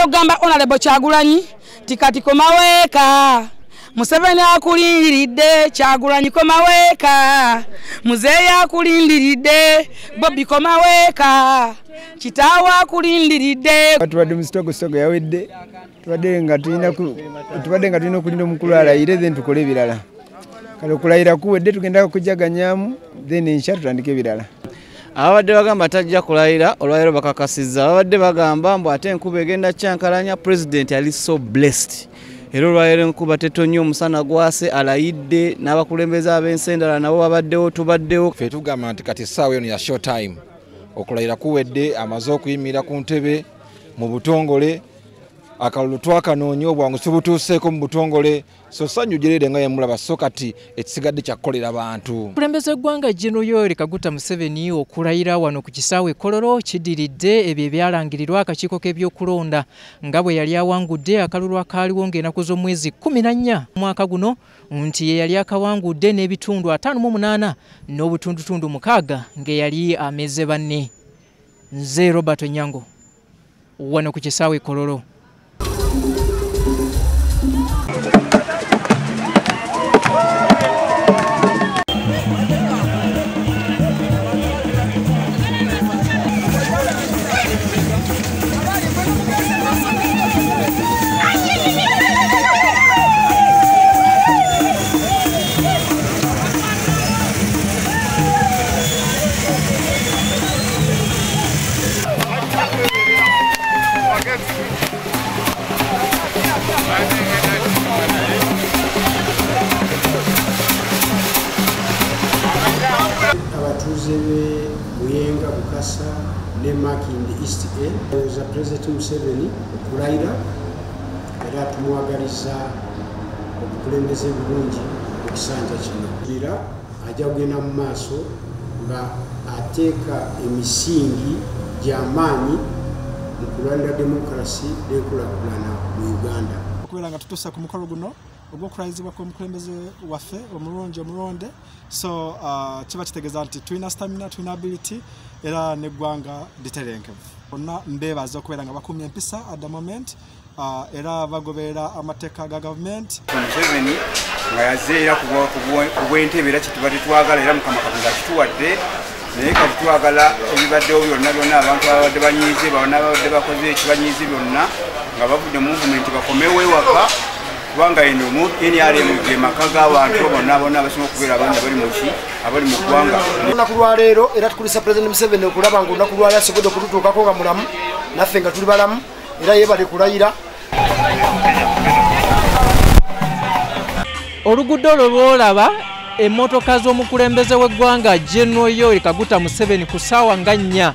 Njagala okugamba Honorable Kyagulanyi tikati komaweeka Museveni akulindiridde, Kyagulanyi komaweeka, Muzeeyi akulindiridde, Bobi komaweeka, Kitaawe akulindiridde. Tubadde mu sitogosogo yawedde, tubadde nga tulina okulinda omukulu alayire, then tukole ebirala. Kale okulayira kuwedde, tugenda kujaganyaamu, then enkya tutandike ebirala. Ababadde bagamba tajja kulayira olwaleero bakakasizza. Ababadde bagamba mbu ate enkuba egenda kyankalanya, president ali so blessed. Era olwaleero enkuba tetonye, omusana gwase, alayidde n'abakulembeze ab'ensi endala nabo babaddewo, tubaddewo. Ffe tugamba nti kati essaawa eno ya show time, okulayira kuwedde, amaze okuyimirira ku ntebe mu butongole, akalulu twakanoonya obwangu sibutuuseeko mu butongole, so ssanyu gyereere nga yemulaba, so kati ekisigadde kyakukolera bantu. Omukulembeze w'eggwanga General Yoweri Kaguta Museveni okulayira wano ku kisaawe Kololo kidiridde ebyo ebyalangirirwa akakiiko k'ebyokulonda nga bwe yali awangudde akalulu akaaliwo ng'ennaku z'omwezi 14 mwaka guno, nti ye yali akawangudde n'ebitundu 58 n'obutundutundu 6 ng'eyali ameze banne. Nze Robert Onyango wano ku kisaawe Kololo. Abatuuze b'e Buyenga, Bukasa ne Makindye East A za President Museveni okulayira, era tumwagaliza obukulembeze bulungi mu kisanja kino. Era ajja kugenda mu maaso nga ateeka emisingi gy'amaanyi mu kulwanira demokarasi n'enkulaakulana mu Uganda. Okubeera nga tutuuse ku mukolo guno ogw'okulayizibwa kw'omukulembeze waffe omulungi omulonde, so kiba kitegeeza nti tulina stamina, tulina ability, era n'eggwanga literenkevu. Bonna mbeebaza okubeera nga bakuumye empisa at the moment, era bagoberera amateeka ga gavumenti. Museveni nga yazze era ku bw'entebe, era kyetubadde twagala, era Mukama Katonda akituwadde, naye kati twagala ebibaddewo byonna byonna, abantu ababadde banyiize, bonna ababadde bakoze ekibanyiize byonna nga bavudde mu movement bakomewo ewaka, kubanga eno mu NRM ge maka g'abantu bonna bonna abasinga okubeera abangi abali mu ki, abali mu ggwanga. Olunaku lwaleero era tukulisa President Museveni okulaba nga olunaku lwaleero asobodde okututuukako nga mulamu, naffe nga tuli balamu, era yeebale kulayira. Oluguudo olwo lw'olaba emmotoka z'omukulembeze w'eggwanga General Yoweri Kaguta Museveni ku ssaawa nga 4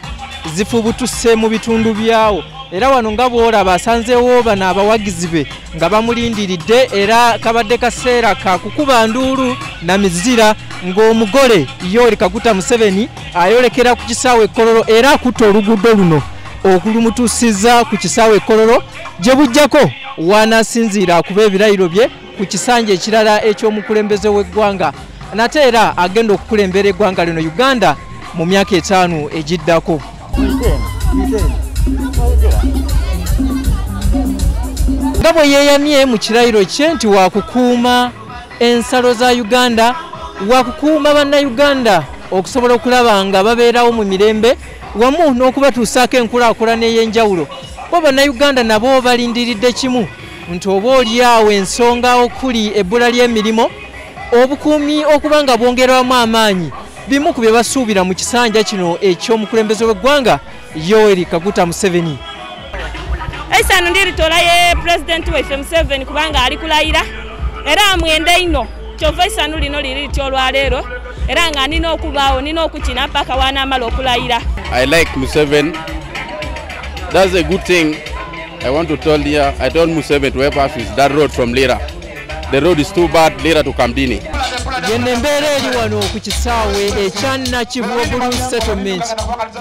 zifubutuse mu bitundu byawo, era wano nga bw'olaba asanzeewo bano abawagizi be nga bamulindiridde, era kabadde kaseera ka kukuba nduulu na mizira ng'omugole Yoweri Kaguta Museveni ayolekera ku kisaawe Kololo, era akutte oluguudo luno okulumutuusiza ku kisaawe Kololo gye bujjako w'anaasinziira akuba ebirayiro bye ku kisanja ekirala eky'omukulembeze w'eggwanga, nate era agenda okukulembera eggwanga lino Uganda mu myaka 5 egiddako. Nga bwe yeeyamye mu kirayiro kye nti wakukuuma ensalo za Uganda, wakukuuma bannayuganda okusobola okulaba nga babeerawo mu mirembe wamu n'okubatuusaako enkulaakulana ey'enjawulo. Bo bannayuganda nabo balindiridde kimu nti oba oli awo ensonga okuli ebbula ly'emirimu, obukuumi okuba nga bwongerwamu amaanyi, bimu ku bye basuubira mu kisanja kino eky'omukulembeze w'eggwanga Yoweri Kaguta Museveni. Esano ndiritola ye president waffe Museveni kubanga ali kulayira, era amwenda ino kyova esano lino liri lityo olwaleero, era nga nina okubaawo, nina okukina paka wanaamala okulayira. I like Museveni. That's a good thing. I want to tell here, I told Museveni to help us with that road from Lira. The road is too bad, Lira to Kamdini. Yeno embeera eri wano ku kisaawe ekya Nakivubo Settlement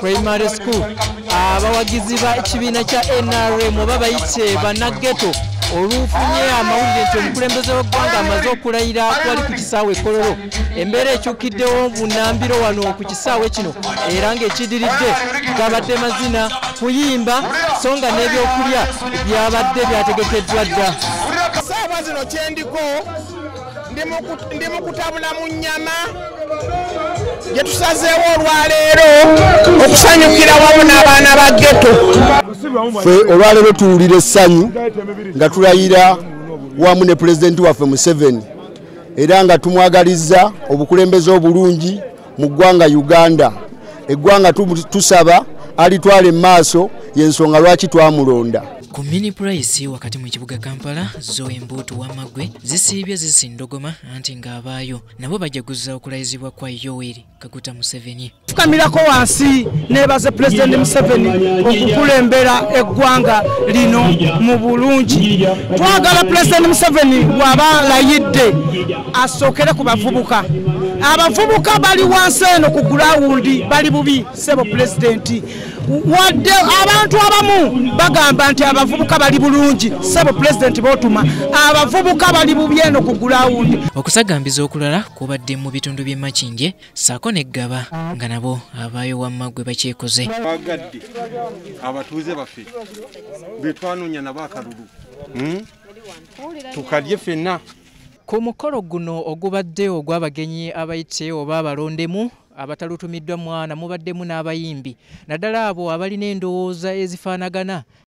Primary School. Abawagizi ba ekibiina kya NRM oba bayite bannaghetto Olufunye amawulire nti omukulembeze w'eggwanga amaze okulayira kwali ku kisaawe Kololo. Embeera ekyukiddewo bunnambiro wano ku kisaawe kino era ng'ekidiridde gabadde mazina kuyimba so nga n'ebyokulya byabadde byategekeddwa dda. Saawa zino kyendiko ndi mu kutabula mu nnyama gye tusazeewo olwaleero okusanyukira wamu n'abaana ba ghetto. Ffe olwaleero tuwulira essanyu nga tulayira wamu ne pulezidenti waffe Museveni era nga tumwagalizza obukulembeze obulungi mu ggwanga Uganda. Eggwanga tusaba alitwale mu maaso y'ensonga lwaki twamulonda. Ku mini price wakati mu kibuga Kampala zo embuutu w'amaggwe zisiibye zisindogoma anti ng'abaayo nabo bajaguza okulayizibwa kwa Yoweri Kaguta Museveni. Fukamirako wansi nebaze Pulezidenti Museveni okukulembera eggwanga lino mu bulungi. Twagala Pulezidenti Museveni bw'aba alayidde asookere ku bavubuka. Abavubuka bali wansi eno ku gulawundi bali bubi ssebo Pulezidenti. Wadde abantu abamu bagamba nti abavubuka bali bulungi ssebo Pulezidenti bootuma abavubuka bali bubi eno ku gulawundi. Okusagambiza okulala kubadde mu bitundu by'e Makindye ssaako ne Ggaba nga nabo abaayo wamma gwe bakyekoze. Twagadde abatuuze baffe be twanoonya nabo akalulu tukalye ffenna. Ku mukolo guno ogubadde ogw'abagenyi abayite oba abalondemu abatalutumiddwa mwana mubaddemu n'abayimbi naddala abo abalina endowooza ezifaanagana.